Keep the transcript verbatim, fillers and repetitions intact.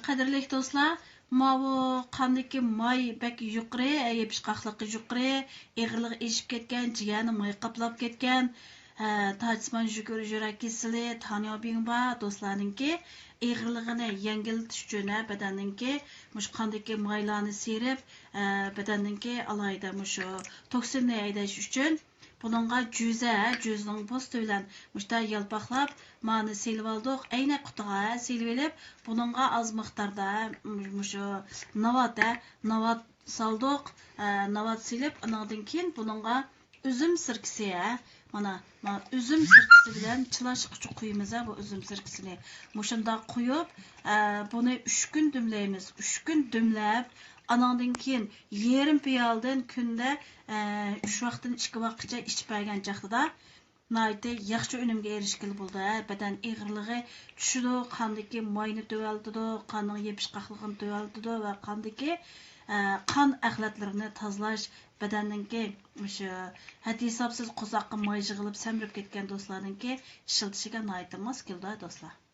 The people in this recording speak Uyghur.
قەدىرلىك دوستلار، ماۋۇ قاندىكى ماي بەك يۇقىرى، يېپىشقاقلىقى يۇقىرى، ئېغىرلىقى ئېشىپ كەتكەن، جىگەرنى ماي قاپلاپ كەتكەن، ھە، تاچىسىمان يۈرەك كېسىلى، تانياۋبىڭ بار دوستلارنىڭكى ئېغىرلىقىنى يەڭگىللىتىش ئۈچۈن، ھە، بەدەننىڭكى مۇشۇ قاندىكى مايلارنى سىيرىپ، ھە، بەدەننىڭكى ئالاھىدە مۇشۇ توكسىننى ھەيدەش ئۈچۈن بۇنىڭغا جۈزە، جۈزىنىڭ پوستى بىلەن مۇشۇنداق يالپاقلاپ، مانى سېلىۋالدۇق. ئەينەك قۇتىغا سېلىۋېلىپ، بۇنىڭغا ئاز مىقداردا مۇشۇ ناۋات، ھە، ناۋات سالدۇق. ھە، ناۋات سېلىپ، ئانىڭدىن كېيىن بۇنىڭغا ئۈزۈم سىركىسى، ھە، مانا، مانا ئۈزۈم سىركىسى بىلەن چىلاشقۇچە قۇيىمىز، ھە، بۇ ئۈزۈم سىركىسىنى. مۇشۇنداق قۇيۇپ، ھە، بۇنى ئۈچ كۈن دۈملەيمىز. ئۈچ كۈن دۈملەپ، ئانىڭدىن كېيىن يېرىم پىيالىدىن كۈندە، ئە، ئۈچ ۋاقىتتىن ئىككى ۋاقىتقىچە ئىچىپ بەرگەن چاغدا ناھايىتى ياخشى ئۈنۈمگە ئېرىشكىلى بولىدۇ. ھە، بەدەن ئېغىرلىقى چۈشىدۇ، قاندىكى ماينى تۆۋەنلىتىدۇ، قاننىڭ يېپىشقاقلىقىنى تۆۋەنلىتىدۇ ۋە قاندىكى، ئە، قان ئەخلەتلىرىنى تازىلاش، بەدەننىڭكى مۇشۇ ھەددى ھېسابسىز قورساققا ماي يىغىلىپ سەمرىپ كەتكەن دوستلارنىڭكى ئىشلىتىشىگە ناھايىتى ماس كېلىدۇ، ھە، دوستلار.